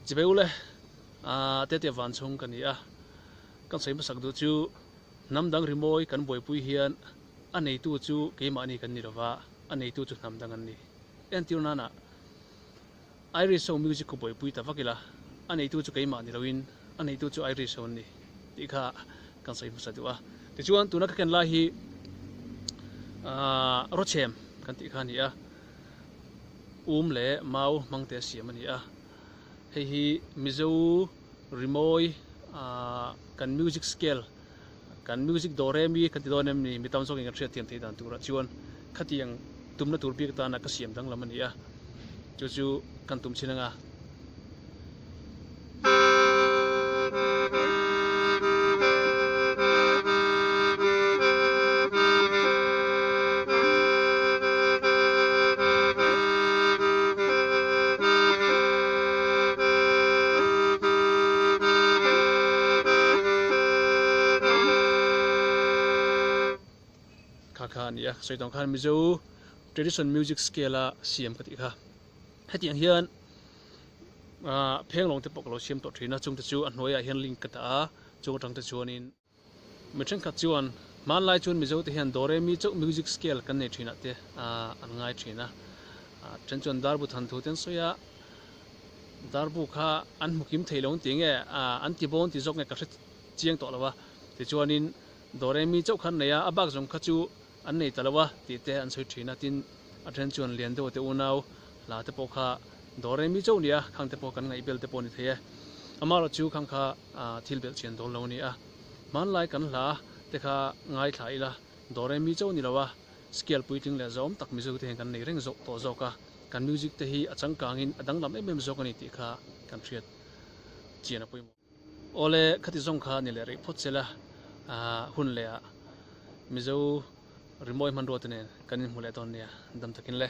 Chibeu le Tete van chhung ka ni a, kan sawi hmasak duh chu hnam dang rimawi kan buaipui hian a neitu chu keimahni kan ni lova, a neitu chu hnam dang an ni. Entir nana Irish ho music khu buaipui ta vak ila, a neitu chu keimah ni loin a neitu chu Irish ho an ni tih kha kan sawi hmasa duh a. Tichuan tuna ka ken lai hi Rawchhem kan tih kha a ni a, um leh mau hmangte a siam a ni a. Hei hi Mizo rimawi kan music scale kan music do re mi kan ti dawn em ni mi tam zawkin kan hriatthiam theih dan turah chuan khatiang tumna tur bik atana ka siam danglam a ni a, chu chu kan tum chin anga. Kha kha a ni a, sawi tawng khan Mizo tradition music scale a siam ka tih kha. Hetiang hian phenglawng te pawh ka lo siam tawh thin a, chungte chu a hnuaiah hian link ka dah a, chung atang te chuanin. Mi thenkhat chuan hmanlai chuan Mizo te hian Do Re Mi chauh music scale kan nei thinah te an ngai thin a. Then chuan Darbu than thu te an sawi a, Darbu kha an hmu kim thei lo an ti nge, an ti bawn ti zawk nge ka hre chiang tawh lo a. Tichuanin Do Re Mi chauh kha an nei a, a bak zawng kha chu an nei ta lo a tih te an sawi thin a. Tin, a then chuan lian deuh te unau hla te pawh kha Do Re Mi chauh nia, khang te pawh kan ngaihbel te pawh a ni thei e. Amaherawhchu khang kha thil belh chian dawn lo a ni a. Hmanlai kan hla te kha ngaithla ila, Do Re Mi chauh ni lo a, scale puitling leh zawm tak Mizo te hian kan nei reng zawk tawh zawk a, kan music te hi a changkangin a danglam em em zawk a ni tih kha kan hriat chian a pawimawh. Awle, khati zawng kha ni leh rih phawt sela, hun leh ah Mizo rimawi hmanrua te nen kan inhmu leh dawn nia, dam takin le.